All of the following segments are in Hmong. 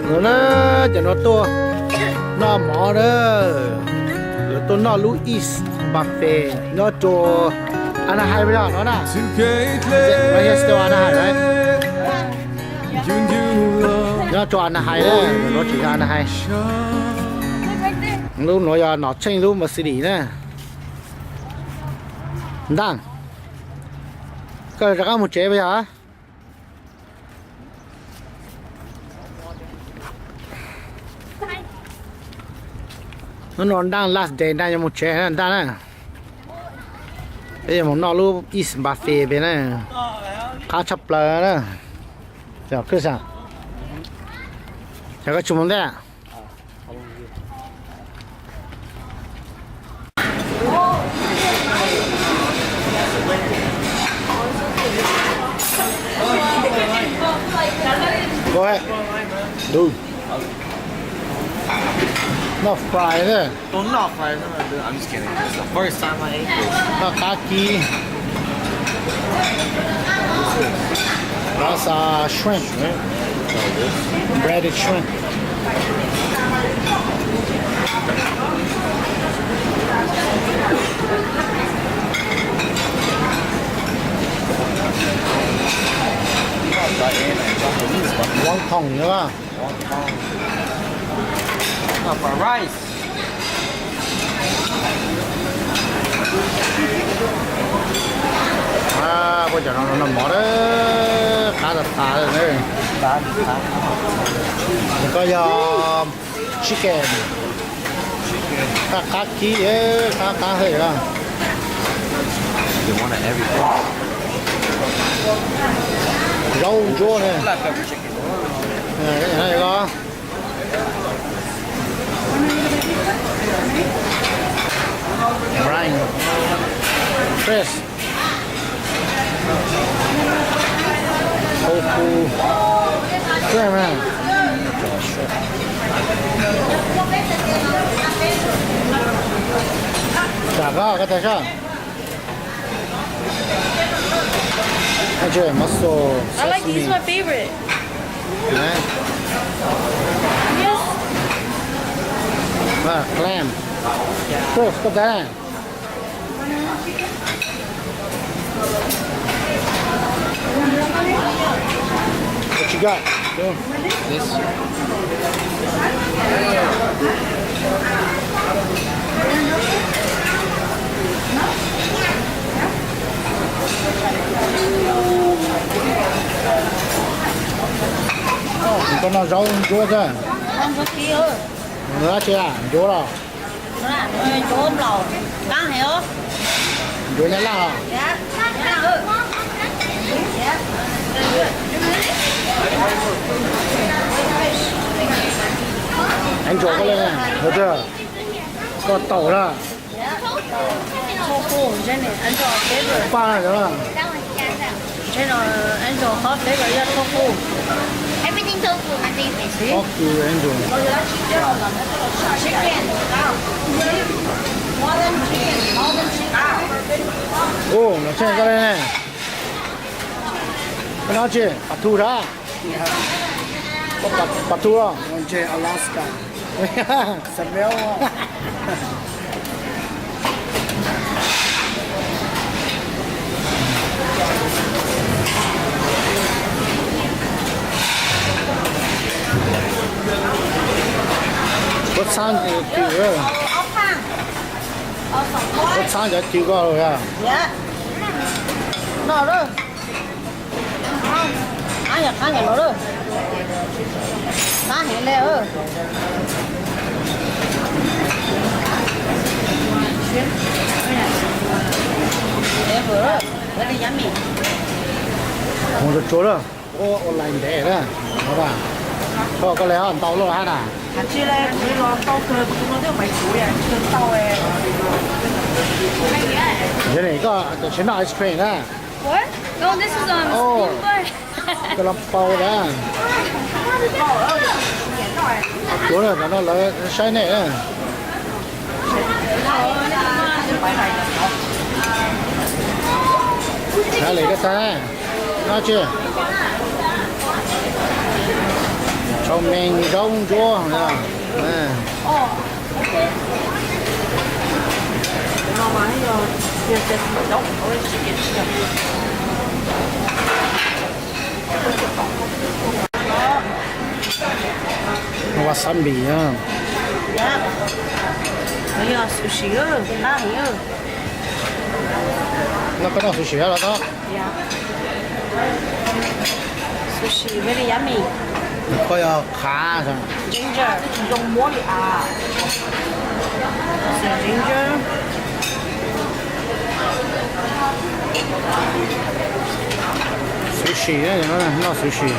No na, cov no tuaj noj mov na, yuav tuaj noj lub East Buffet nyob rau Anaheim no na. Anaheim na. Nyob rau Anaheim na, lub tsev yog Anaheim. Lub nuav yog North Chain lub Mercedes na. Ntaaj, koj rov qab mus tsev puas yog? Hnub no Ntaaj last day, Ntaaj yuav mus tsev Ntaaj na. Peb yuav mus noj lub East Buffet pem na, qab tshaj plaws na. Yog koj tsis mus ntej? Go ahead. Dude. Not fried, is it? Well, not fried. No, no, dude, I'm just kidding. It's the first time I ate this. Noj qab kib. That's uh, shrimp, right? Breaded shrimp. Wonton, yeah. Rice. Puab cov no noj mov qab tas tas. Koj yog chicken. Qab qab kib, qab qab heev. Zaub ntsuab ne. Brine. Fresh. Tofu. Shrimp na. Tam koj, koj tas soj. Mussel, sesame. I like, these are my favorite. Yes. Clam. Koj tas. What you got? This. Koj noj zaub ntsuab thiab. Noj dab tsi, ntsuab los? Ntsuab nyab laj los? Ntsuab koj le, koj taum na. Paj no. Everything tofu, my favorite. Tofu, Angel. Ua, los tsheej koj le ne. Koj noj tsi, pas thu sab? Pas thu los? Alaska. Smell. Koj txhab cov cw, koj txhab cov cw koj los yog? Noj lawm. Qab yog qab yog los lawm. Qab heev le. Mus tsuag tsuag lawm. Ua online ntev na. Koj le ntau loj hab na. Koj tam sim noj ice cream na. What? No, this is um, oh, peanut butter. Koj los pau na. Tuav na, no lawv saib nej na. Hab li koj tag no tsi? Tshau me nkaub ntsuab. Wasabi. Yog sushi, qab heev. No koj noj sushi los tau? Sushi very yummy. Koj yog qhav ginger, zoo muab li as. Ginger. Sushi, noj sushi.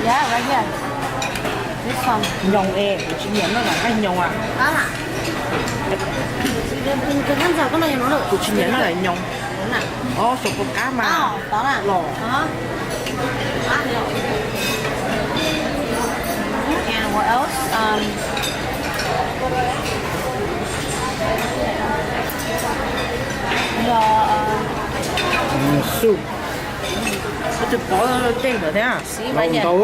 Yeah, right here. This one. Nyoos es, kuv tsis nyiam noj nqaij nyoos as. Kuv tsis nyiam noj nqaij nyoos. Ob, xyoo puas qab mas los. And what else? Um, yog, um, soup. Koj twb pov dej ntawd thiab. Ntau.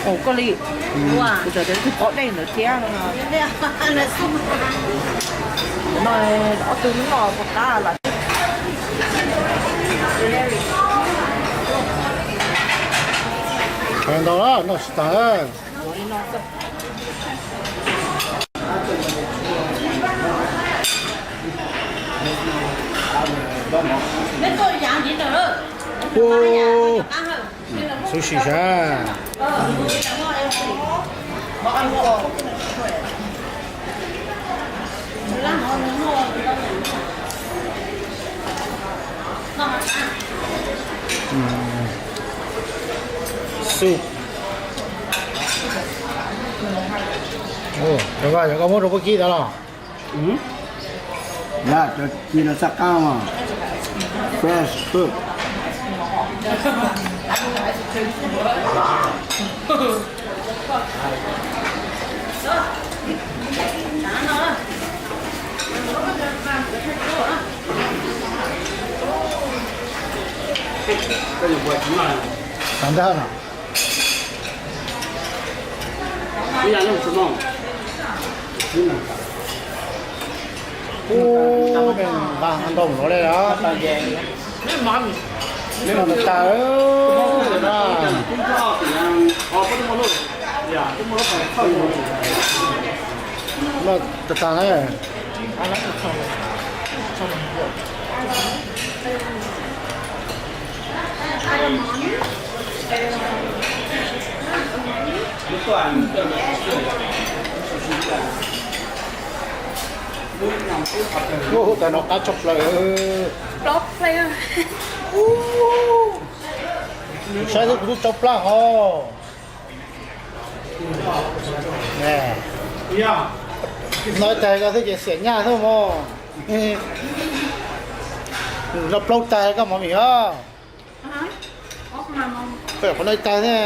Ua koj li. Kuv tseem tias twb pov dej ntawd thiab no. No ob tug hnub no puas qab lawm. Ntau, noj tsis tag. Sushi sav. Soup. Cov ko yog koj muab rau puab kib tau los? Yog, cov kib no txhaj qab mas. Fresh cook. Xav ntag no. Ub, nqa ntoo no li os. Nqa tas. Noj tas tas na. Ub, tas no qab tshaj plaws. Plaub plaub. Saib xwb kuv twb tsau plab hos. No tas koj thiaj ces xiam nyaj xwb mog. No plaub tas koj mov mis os. Koj qhov no ib tag ne.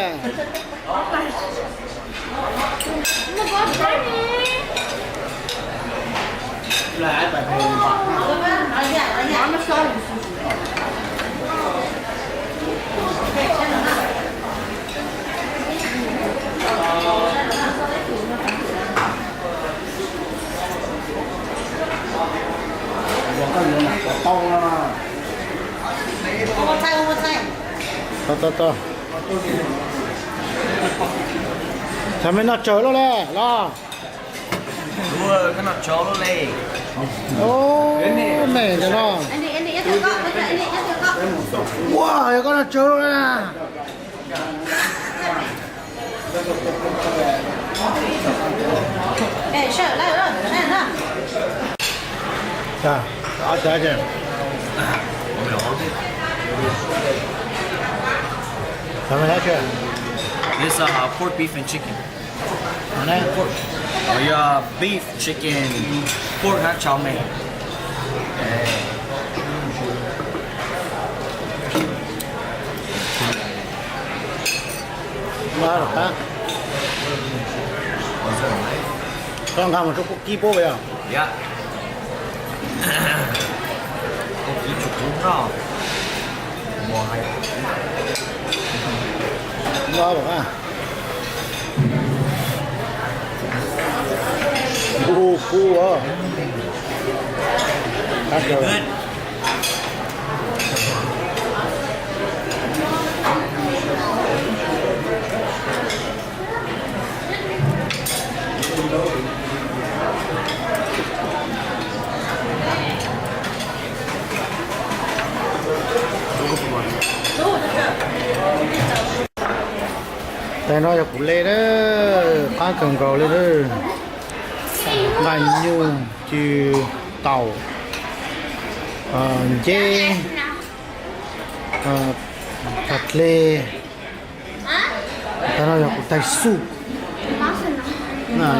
Tau, tau, tau. Thaum me noj tsawg lawm le los? Ua, koj noj tsawg lawm le? Ua, yog koj noj tsawg lawm le? This uh, pork, beef and chicken. Pork. Oh, yeah, beef, chicken, pork hab chow mein. Koj nqa mus rau kuv kib puab yog? Yeah. Ngon lắm. Hu hu ua. Tais no yog kuv le na, qab kawg nkaus li na. Nqaij nyuj, cw, taum, nceb, tag dleg. Tais no yog kuv tais xuj,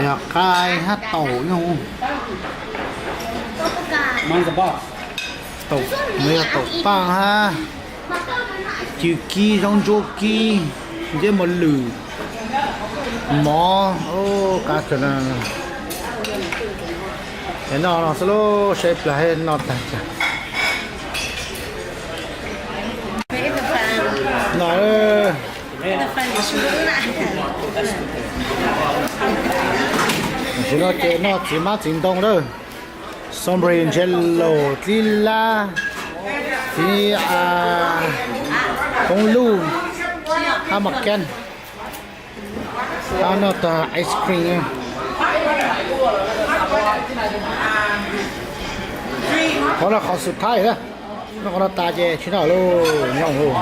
yog qaib hab taum nyuj. No yog taum paaj hab cw kib, zaub ntsuab kib, nceb mos lwm, mov, qab kawg na. Es noj no xwb lauj, saib plag noj tag cas. No, tam sim no ces noj txiv hmab txiv ntoo lawm. Strawberry, ntses laus, dlib lab, txiv, a, koob luj, hab mas kab, hab noj tag ice cream. Qhov no qhov xub thawj na, noj qhov no tas ces tsis noj lawm, nyob lauj.